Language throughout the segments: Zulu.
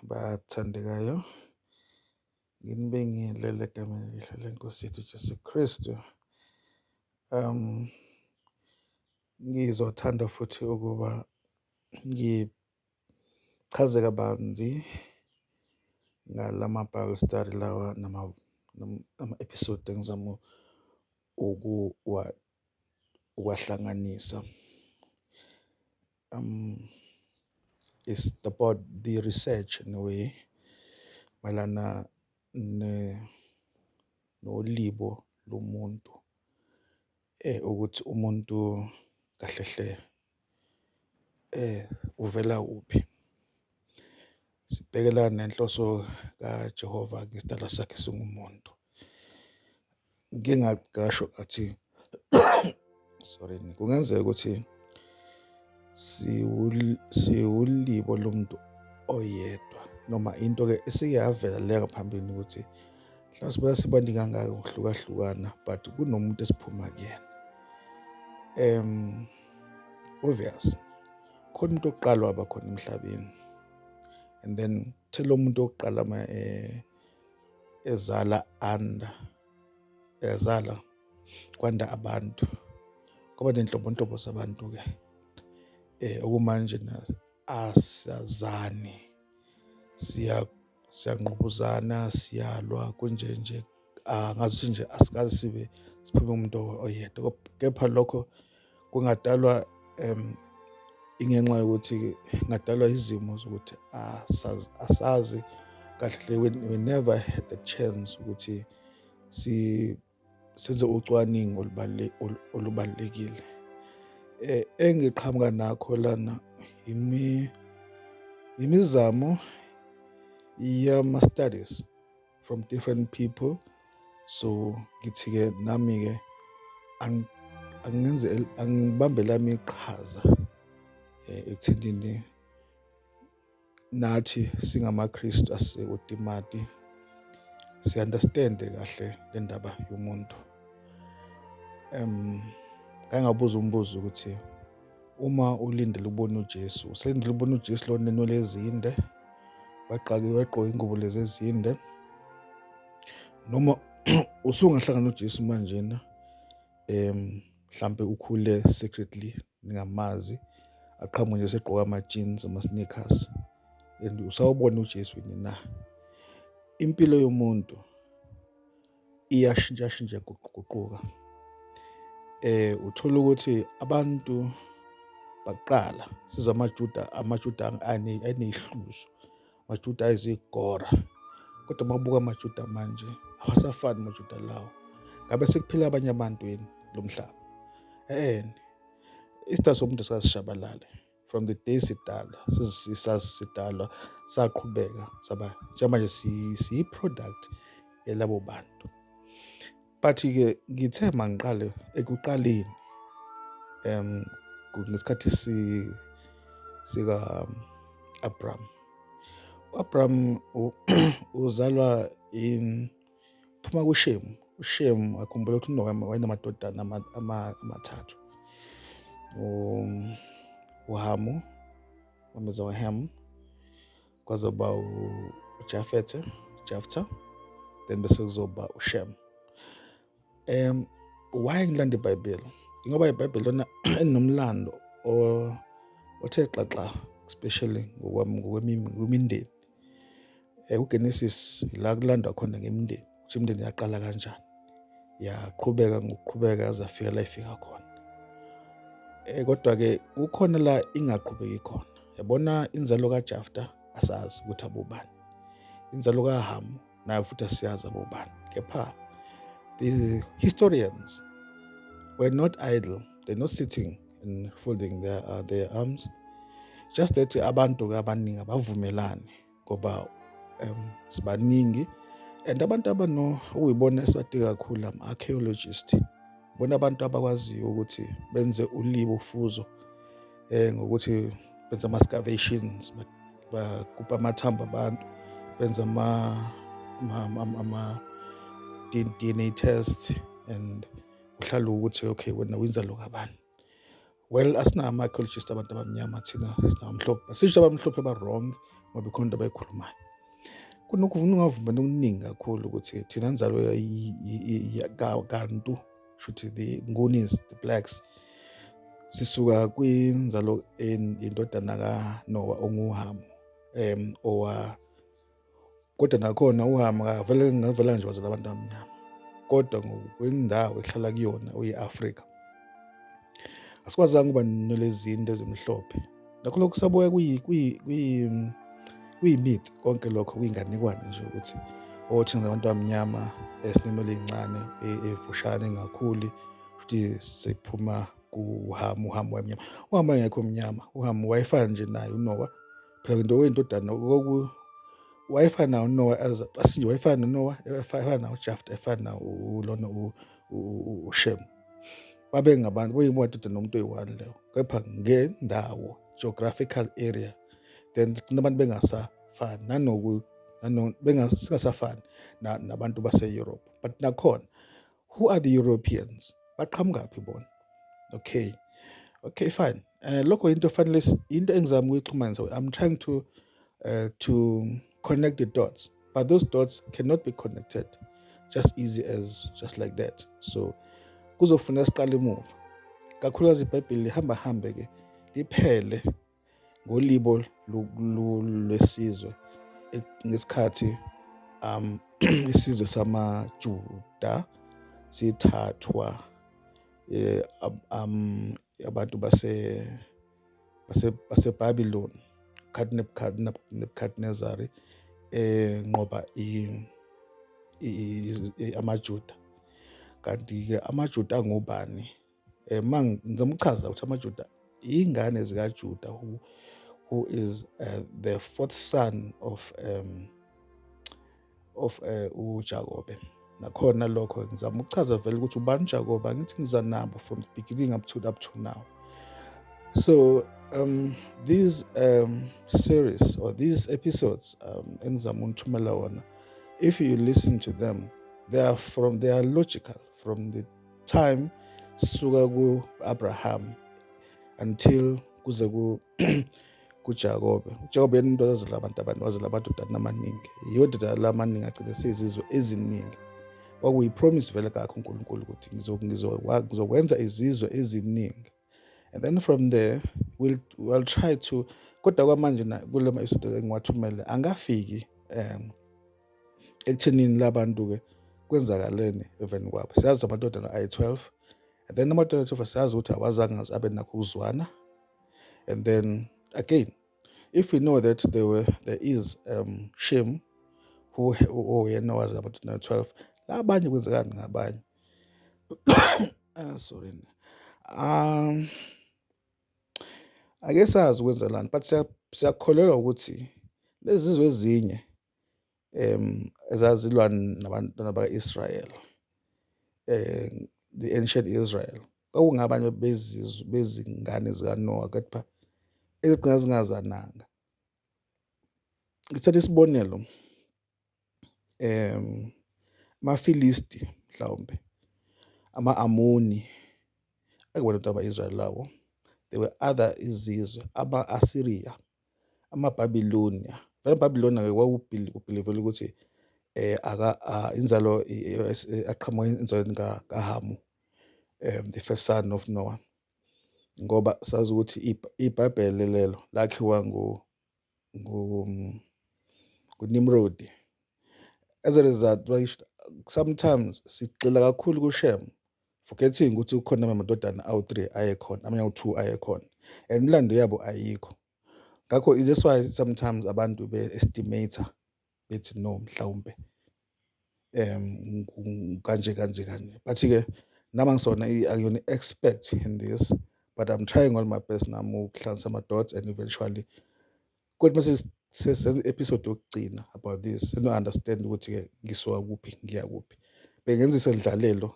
Bathandekayo, nginibingelele egameni elihle leNkosi yethu Jesu Kristu. Ngizothanda futhi ukuba ngichaze kabanzi ngalama-Bible study lawa nama-episode engizama ukuwahlanganisa. It's about the research in a way mayelana nolibo lomuntu, ukuthi umuntu kahle hle uvela kuphi. Sibheke la nenhloso kaJehova ngesidalwa sakhe singumuntu. Ngike ngasho ngathi, sorry, kungenzeka ukuthi siwulibo lomuntu oyedwa noma into-ke esike yavela le ngaphambili ukuthi mhlawumbe sibuya sibaningi kangaka ngokuhlukahlukana, but kunomuntu esiphuma kuyena. Obvious khona umuntu wokuqala waba khona emhlabeni, and then the lo muntu wokuqala ma ezala anda ezala kwanda abantu, kwaba nenhlobonhlobo zabantu-ke okumanje asazani, siyanqubuzana, siyalwa kunje nje, angazi ukuthi nje asikaze sibe siphume umuntu oyedwa. Kepha lokho kungadalwa ingenxa yokuthi kungadalwa izimo zokuthi asazi kahle, we never had the chance ukuthi senze ucwaningo olubalulekile. Engiqhamuka nakho lana imizamo yama-studies from different people, so ngithi-ke nami-ke angenze angibambe lami iqhaza ekuthenini nathi singamaKristu asekutimati si-understand kahle le ndaba yomuntu. Ngake ngabuza umbuzo ukuthi uma ulindele ukubona uJesu, usalindele ukubona uJesu lo onenwele ezinde, wagqoka ingubo lezi ezinde, noma usungahlangana noJesu manjena, mhlampe ukhule secretly ningamazi, aqhamuke nje segqoka ama-jeans, ama-sneakers, and usawubona uJesu yini na? Impilo yomuntu iyashintshashintsha, guquguquka. Uthola ukuthi abantu baqala sizwe amaJuda, amaJuda aney'hluzo, amaJuda ayizigora, kodwa uma ubuka amaJuda manje awasafani amaJuda lawo. Ngabe sekuphila abanye abantu yini lo mhlaba? Isidalwa somuntu asikaze. From the day sidalwa, sisidalwa saqhubeka saba njengamanje siyi-product yalabo bantu. But-ke ngithe mangiqale ekuqaleni ngesikhathi sika Abraham. U-Abraham uzalwa in phuma kuShemu. uShemu, akhumbula ukuthi uNowa wayenamadodana amathathu, uHamu, wambiza ngoHam, kwazoba uJafethe, Jephthah, then bese kuzoba uShem. Why ngilanda iBhayibheli? Ngoba iBhayibheli lona enomlando othe xaxa, especially ngokwemindeni. UGenesis la kulandwa khona ngemindeni, ukuthi imindeni yaqala kanjani, yaqhubeka ngokuqhubeka yaze yafika la ifika khona. Kodwa-ke kukhona la ingaqhubeki khona. Yabona inzalo kaJafta asazi ukuthi abobani, inzalo kaHamu nayo futhi asiyazi abobani. Kepha the historians were not idle, they're not sitting and folding their arms. Just that abantu-ke abaningi abavumelani ngoba sibaningi, and abantu abano okuyibona esibadinga kakhulu ama-archaeologist, bona abantu abakwaziyo ukuthi benze ulibo fuzo ngokuthi benze ama-excavations, bagubha amathambo abantu, benze ama DNA test and kuhlala ukuthi okay, wena winzalo kabani. Well, asinawo ama-archaeologist abantu abamnyama thina, sinabamhlophe. Asisho abamhlophe ba-wrong ngoba ikhona into abayikhulumayo. Kunokuvuna ungavumani okuningi kakhulu ukuthi thina nzalo kaNtu, shuthi the Ngunis, the blacks, sisuka kwinzalo indodana kaNoah onguHamu, owa kodwa nakhona uHamu akavele ngavela nje wazala abantu abamnyama, kodwa ngokwendawo ehlala kuyona uyi-Afrika asikwazanga ukuba nolezi zinto ezimhlophe. Nakho lokhu kusabuya kuyi-myth konke lokho, kuyinganekwane nje ukuthi oh, thina abantu abamnyama esinenwele ey'ncane, ey'fushane, engakhuli, futhi siphuma kuHamu. UHamu wayemnyama? UHamu wayengekho mnyama. UHamu wayefana nje naye uNoah phela, into oyindodana wayefana nawo uNoah, as asinje wayefana noNoah, efana nawo uJafta, efana nawo lona uShem. Babe ngabantu boyimadodana nomuntu oyi-one leyo, kepha ngendawo, geographical area, then gcina abantu bengasafani nanoku singasafani nabantu base-Europe. But nakhona, who are the Europeans? Baqhamukaphi bona? Okay, fine. Lokho into fanele, into engizama ukuyixhumanisa. I'm trying to connect the dots, but those dots cannot be connected just easy as just like that. So kuzofuneka siqale emuva kakhulukazi. IBhayibheli lihamba hambe ke liphele ngolibo lwesizwe ngesikhathi isizwe samaJuda sithathwa abantu baseBabylon, khathi Nebuchadnezzar enqoba amaJuda. Kanti-ke amaJuda angobani? Uma ngizama ukuchaza ukuthi amaJuda iy'ngane zikaJuda, who is the fourth son of uJakobe. Nakhona lokho ngizama ukuchaza vele ukuthi ubani uJakobe. Angithi ngiza nabo from the beginning up to now. So these series or these episodes engizama ukuthumela wona, if you listen to them, they are logical from the time suka ku-Abraham until kuze ku kuJakobe. UJakobe yena umuntu owazala abantu abane, wazala amadodana amaningi. Yiwo dodana lamaningi agcine seyizizwe eziningi. Kwakuyi-promise vele kakho uNkulunkulu ukuthi ngizokwenza izizwe eziningi, and then from there we'll try to. Kodwa kwamanje kule ma-episode engiwathumele angafiki ekuthenini labantu-ke kwenzakaleni emveni kwabo. Siyazi amadodana ayi-12, and then amadodana ayi-12 siyazi ukuthi awazange abe nakho ukuzwana. And then again, if we know that there is Shem who oyena wazi amadodana ayi-12, labanye kwenzekani ngabanye? Ah, sorry, ake sazi ukwenzelani, but siyakholelwa ukuthi lezi zizwe ezinye ezazilwa nabantwana baka-Israel, the ancient Israel, kwakungabanye bezizwe bezingane zikaNoah, kepha ezigcina zingazananga. Ngithatha isibonelo, amaFilisti mhlawumbe, ama-Amoni, akubona abantu aba-Israel lawo. There were other izizwe, aba-Assyria, amaBabylonia. Vele Babylonia-ke kwaku-believe-lwa ukuthi aka inzalo aqhamuka enzalweni kaHamu, the first son of Noah, ngoba sazi ukuthi iBhayibheli lelo lakhiwa nguNimrod. As a result, sometimes sigxila kakhulu kuShem, forgetting ukuthi kukhona amadodana awu-3 ayekhona, amanye awu-2 ayekhona, and imilando yabo ayikho. Ngakho that's why sometimes abantu be-estimate bethi no, mhlawumbe kanje kanje kanje. But-ke nami angisona, angiyona i-expert in this, but I'm trying all my best nami ukuhlanganisa ama-dots, and eventually kodwa mase sesenza i-episode yokugcina about this, seno-understand ukuthi-ke ngisuka kuphi, ngiya kuphi. Bengenza isendlalelo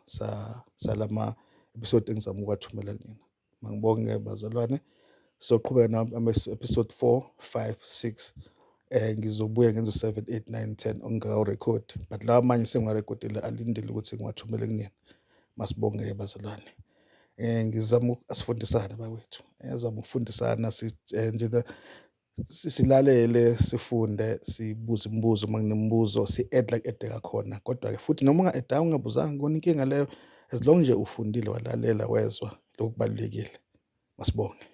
salama episode engizama ukuwathumela kunina. Mangibonge bazalwane, sizoqhubeka nama-episode 4, 5, 6. Ngizobuya ngenze u-7, 8, 9, 10 ongingakawu-rekhodi, but lawa amanye sengiwarekhodile, alindele ukuthi ngiwathumele kunina. Masibonge bazalwane. Ngizama asifundisane bakwethu, zama ukufundisana nje silalele, sifunde, sibuze imibuzo uma kunemibuzo, si-add la ku-add-eka khona. Kodwa-ke futhi noma unga-add-anga ungabuzanga akuyona inkinga leyo, as long nje ufundile walalela wezwa, lokho kubalulekile. Masibonge.